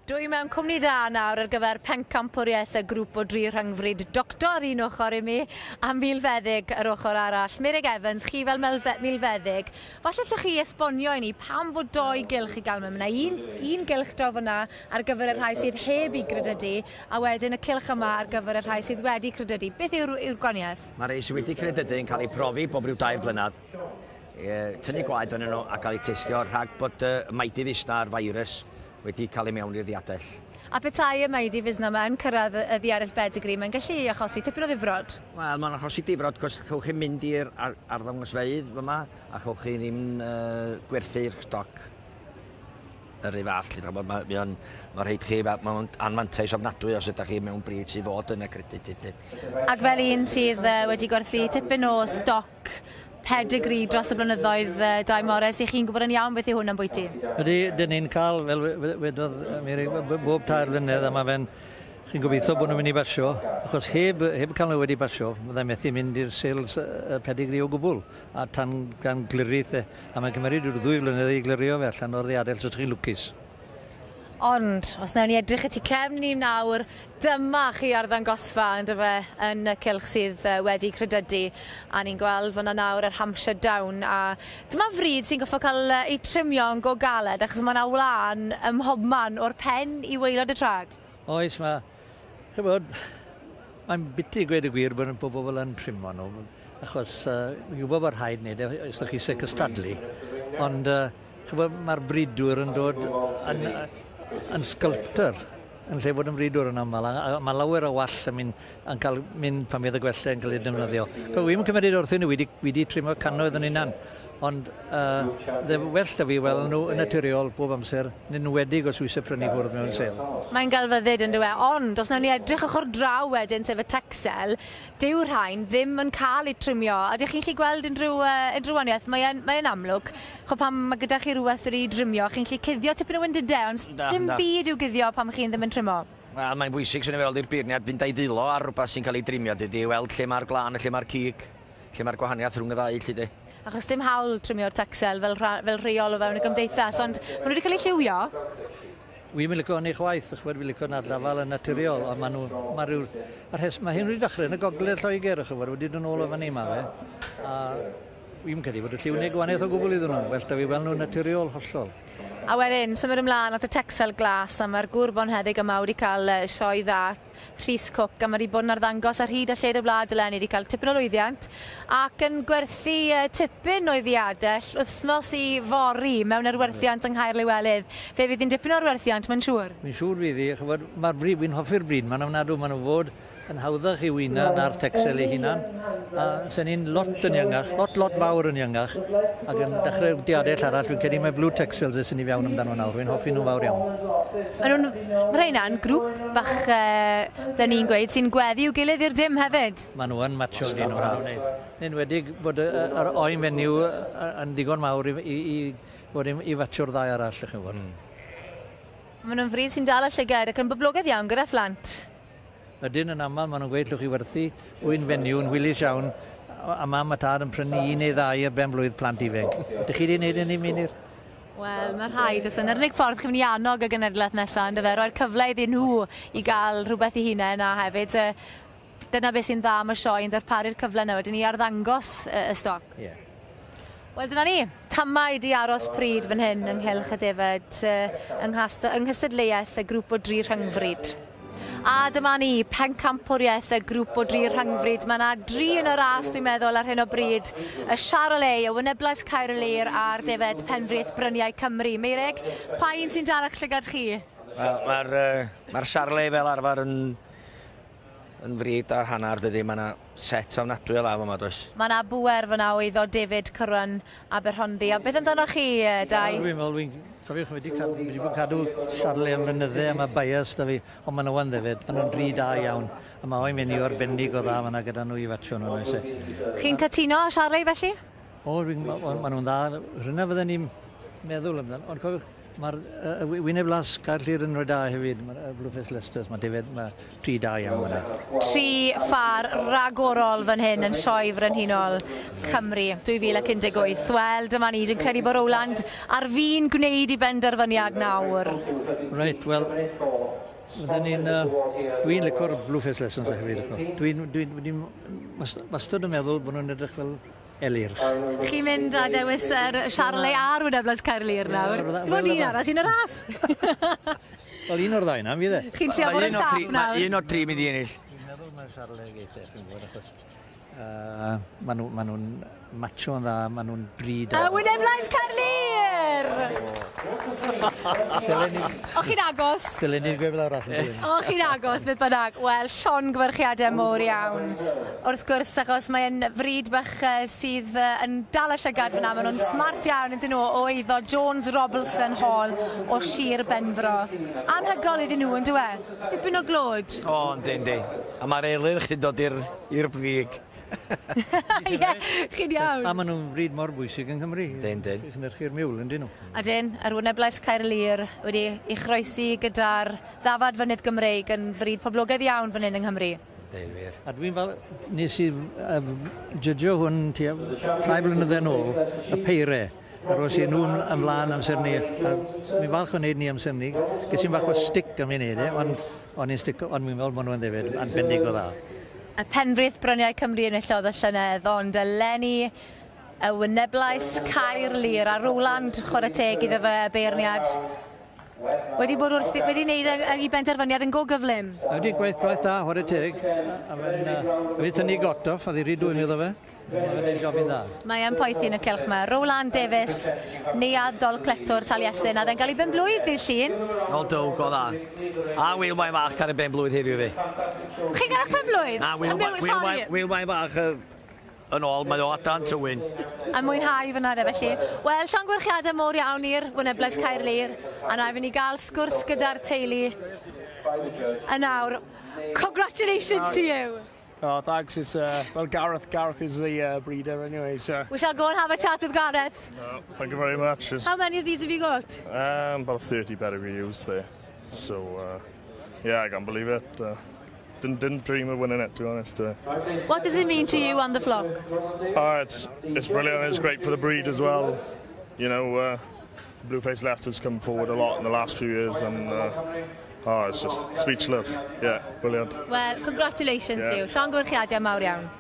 Dwi mewn cwmni da nawr ar gyfer pencampwriaeth y grŵp o dri rhyngfrid. Doctor un ochr i mi a milfeddyg yr ochr arall. Meurig Evans, chi fel milfeddyg, falle allwch chi esbonio i ni pam fod doi gylch i gael mewn. Mae yna un, un gylch draw fyna ar gyfer y rhai sydd heb i credydu, a wedyn y cylch yma ar gyfer y rhai sydd wedi credydu. Beth yw'r yw gwahaniaeth? Mae rhai sydd wedi credydu yn cael eu profi bob rhyw dair blynedd, e, tynnu gwaed yn nhw a cael eu testio rhag bod y maedi visna a'r virus wedi cael ei mewn i'r ddiadell. A petai y maedi visna yma yn cyrraedd y ddiadell bedigri, mae'n gallu achosi tipyn o ddifrod? Wel, mae'n achosi difrod, cos chewch chi mynd i'r arddangosfeydd yma, a chewch chi ddim uh, gwerthu'r stoc yr un fath. Mae ma, ma, ma rhaid chi, mae'n anfantais ofnadwy os ydych chi mewn bryd sydd fod yn accredited. Ac fel un sydd wedi gwerthu tipyn o stoc pedigree dros y blynyddoedd, Dai Morris, i chi'n gwybod yn iawn beth yw hwn am bwyty? Ydy, dyn ni'n cael, fel wedodd Mary, bob tair blynedd, a mae fe'n, chi'n gobeithio bod nhw'n mynd i basio, achos heb, heb cael nhw wedi basio, byddai methu mynd i'r sales y pedigree o gwbl, a tan gan glirith e, a mae'n cymryd rhyw ddwy flynedd i glirio fe allan o'r ddiadell, os chi'n lwcus. Ond, os wnawn ni edrych y tu cefn ni nawr, dyma chi arddangosfa yndyfe yn y cylch sydd wedi credydu. A ni'n gweld fan'na nawr yr Hampshire Down. A dyma fryd sy'n goffo cael ei trimio yn go galed, achos mae yna wlân ym mhobman o'r pen i waelod y trad. Oes, mae... Chibod, mae'n biti gweud y gwir bod bobl fel yn trimio nhw, achos uh, fi'n gwybod bod rhaid wneud e os ydych chi eisiau cystadlu, ond uh, Ch'mod, mae'r bridwyr yn dod yn, yn sculptor yn lle bod yn fridwr yn aml, a, a mae lawer o wall yn, mynd, yn cael mynd pan fydd y gwellau yn cael ei defnyddio. Wi'n cymryd wrthyn nhw, wedi, wedi trimio cannoedd yn unan, ond uh, well da fi weld nhw yn naturiol bob amser, yn enwedig os wyse prynu hwrdd mewn sel. Mae'n gelfyddyd yn dywe, ond os wnawn ni edrych ochr draw wedyn, sef y Texel, dyw rhain ddim yn cael eu trimio. Ydych chi'n gallu gweld unrhyw, uh, unrhyw waniaeth? Mae'n mae amlwg, cho pan mae gyda chi rhywbeth wedi drimio, chi'n gallu cuddio tipyn o wendidau, ond dim byd i'w guddio pan chi'n ddim yn trimo. Wel, mae'n bwysig, swn i'n feddwl, i'r beirniad fynd a'i ddwylo ar rhywbeth sy'n cael ei drimio, dydy, i weld lle mae'r glân a lle mae'r cig, lle mae'r gwahaniaeth rhwng y ddau, lly, di. Achos dim hawl trimio'r Texel fel, fel rheol o fewn y gymdeithas, ond maen nhw wedi cael eu lliwio. Wi'm yn lico hynny chwaith, ch'mod, fi'n lico nadlafal yn naturiol, ond ma' nhw, ma' rhyw, a'r rhes, ma' hyn wedi dechrau yn y gogledd Lloegr, ch'mod, wedi dod nôl o fan 'ny ma' fe, a wi'm yn credu bod y lliw yn neud gwahaniaeth o gwbl iddyn nhw, well 'da fi weld nhw'n naturiol, hollol. A wedyn, symud ymlaen at y Texel Glas, a mae'r gŵr bonheddig yma wedi cael sioe dda Rhys Cook, a mae wedi bod yn arddangos ar hyd a lled y wlad eleni, wedi cael tipyn o lwyddiant ac yn gwerthu tipyn o'i ddiadell wythnos i fory mewn arwerthiant yng Nghaerliwelydd. Fe fydd hi'n dipyn o arwerthiant, mae'n siŵr. Fi'n siŵr fydd hi, ch'mod, ma'r bryd, fi'n hoffi'r bryd 'ma'n ofnadw, ma' nhw fod yn hawddach i'w unan na'r Texel ei hunan, a sen ni'n lot yn iangach, lot, lot fawr yn iangach, ac yn dechrau'r diadell arall, fi'n credu mae Blue Texels es i fewn amdano nawr, fi'n hoffi nhw fawr iawn. Maen nhw'n, mae rheina'n grŵp bach, uh, dyn ni'n gweud, sy'n gweddu i'w gilydd i'r dim hefyd. Maen nhw yn matcho dyn nhw, maen nhw'n neis. Yn enwedig bod yr oen fenyw yn ddigon mawr i, i, i, fod i, i fatio'r ddau arall, ych chi'n gwybod. Mm. Maen nhw'n fryd sy'n dal y llygad ac yn boblogaidd iawn gyda phlant. Ydyn, yn aml maen nhw'n gweud llwch chi werthu ŵyn fenyw yn hwylus iawn a mam a tad yn prynu un neu ddau ar ben blwydd plant ifanc. Ydych chi wedi gwneud hynny, Meinir? Wel, mae rhaid. Os yna'r unig ffordd chi'n mynd i annog y genedlaeth nesaf, ynddo fe, roi'r cyfle iddyn nhw i gael rhywbeth i hunain a hefyd dyna beth sy'n dda am y sioe yn darparu'r cyfle yna wedyn i arddangos y, y stoc. Ie. Yeah. Wel, dyna ni. Tamaid i aros pryd fan hyn ynghylch y defaid yng nghystadleuaeth y grŵp o dri rhyngfryd. A dyma ni, pencampwriaeth y grŵp o dri rhyngfryd. Mae yna dri yn y ras, dwi'n meddwl, ar hyn o bryd. Y Charolais, y Wyneblais Caerlŷr a'r defaid Penfrith Bryniau Cymru. Meirig, pa un sy'n dal eich llygad chi? Wel, mae'r uh, mae Charolais fel arfer yn yn fryd ar hanner dydy, mae yna set ofnadwy o law yma does? Mae yna bŵer fyna o eiddo David Curran Aberhonddu. A beth amdanoch chi, Dai? Dwi'n meddwl, dwi'n cofiwch, wedi, cadw, wedi bod cadw Charlie am flynydde a mae bias da fi, ond maen nhw yn ddefyd, maen nhw'n dri da iawn, a mae oen fenyw arbennig o dda fyna gyda nhw i fatio nhw, oes e? Chi'n cytuno â Charlie felly? O, dwi'n, maen nhw'n dda, rhywna fydden ni'n meddwl amdano, ond cofiwch, Mae'r wyneb las Caerllyr yn rhoi da hefyd, mae'r Blueface Leicesters, mae defed, mae tri da iawn yna. Tri ffar ragorol fan hyn yn Sioe Frenhinol Cymru 2018. Wel, dyma ni, dwi'n credu bod Rowland ar fin gwneud i benderfyniad nawr. Reit, wel, fydden ni'n... Dwi'n licio'r Blueface Lessons hefyd. Dwi'n dwi, dwi, wastad yn meddwl bod nhw'n edrych fel elyrch. Chi'n mynd a dewis yr Charolais a'r Wyneblas Caerlŷr nawr? Dim ond un arall sy'n y ras. Wel, un o'r ddau na, fydd e? Chi'n trio bod yn saff nawr? Mae un o'r tri mynd i ennill. Dwi'n meddwl mae'r Charolais geith e, chi'n gwybod, achos maen nhw'n matcho yn dda, maen nhw'n bryd. Y Wyneblas Caerlŷr! O chi'n agos? Dylen ni'n gweud fel arall. O chi'n agos, beth bynnag. Wel, llongyfarchiadau mowr iawn. Wrth gwrs, achos mae'n fryd bach sydd yn dal y llygad fyna. Maen nhw'n smart iawn yn dyn nhw o eiddo Jones Robleston Hall o Sir Benfro. Anhygoel iddyn nhw, yn dywe? Tipyn o glod. O, yndi, yndi. A mae'r elyrch wedi dod i'r brig. Ie, chi'n iawn. A maen nhw'n fryd mor bwysig yng Nghymru. Dyn, dyn. Chynhyrchu'r miwl, yndyn nhw. A dyn, yr Wyneblas Caerlŷr wedi ei chroesi gyda'r ddafad fynydd Gymreig yn fryd poblogaidd iawn fan hyn yng Nghymru. Dyn, wir. A dwi'n fel, nes i jydgio hwn tua rhai blynydde nôl, y peire. A roes i nhw'n ymlaen amser ni. A mi'n falch o wneud ni amser ni. Ges i'n fach o stick am i wneud e, ond o'n i'n stick, ond mi'n meddwl bod nhw'n ddefyd arbennig o dda. Y Penfrith Bryniau Cymru enillodd y llynedd, ond eleni y Wyneblais Caerlŷr a Rowland, chwarae teg iddo fe, beirniad, wedi bod wrth, wedi wneud ei benderfyniad yn go gyflym. A wedi gwaith da, chwarae teg. A fe'n wedi tynnu got off, a ddi rhy dwym iddo fe. Mae'n gwneud job i'n dda. Mae e'n poethi yn y cylch yma. Rowland Davies, Neuadd Dolcletwr Taliesin, a dde'n cael ei ben blwydd ddydd Llun. O, do, go dda. A Wil Wain Fach ar y ben blwydd heddiw fi. Chi'n gael eich ben blwydd? Na, Wil Wain Fach yn ôl, mae o adran Tywyn. A mwynhau fyna de, felly. Wel, llongyfarchiadau mowr iawn i'r Wyneblais Caerlŷr, a na i fynd i gael sgwrs gyda'r teulu. A nawr, congratulations to you. Oh, thanks. It's well, Gareth. Gareth is the breeder anyway. So we shall go and have a chat with Gareth. No, thank you very much. How many of these have you got? About 30 pedigree ewes there. So yeah, I can't believe it. Didn't dream of winning it, to be honest. What does it mean to you on the flock? Oh, it's brilliant. It's great for the breed as well. Blue-faced Leicester's come forward a lot in the last few years, and oh, it's just speechless. Yeah, brilliant. Well, congratulations to you. Llongyfarchiadau mawr iawn.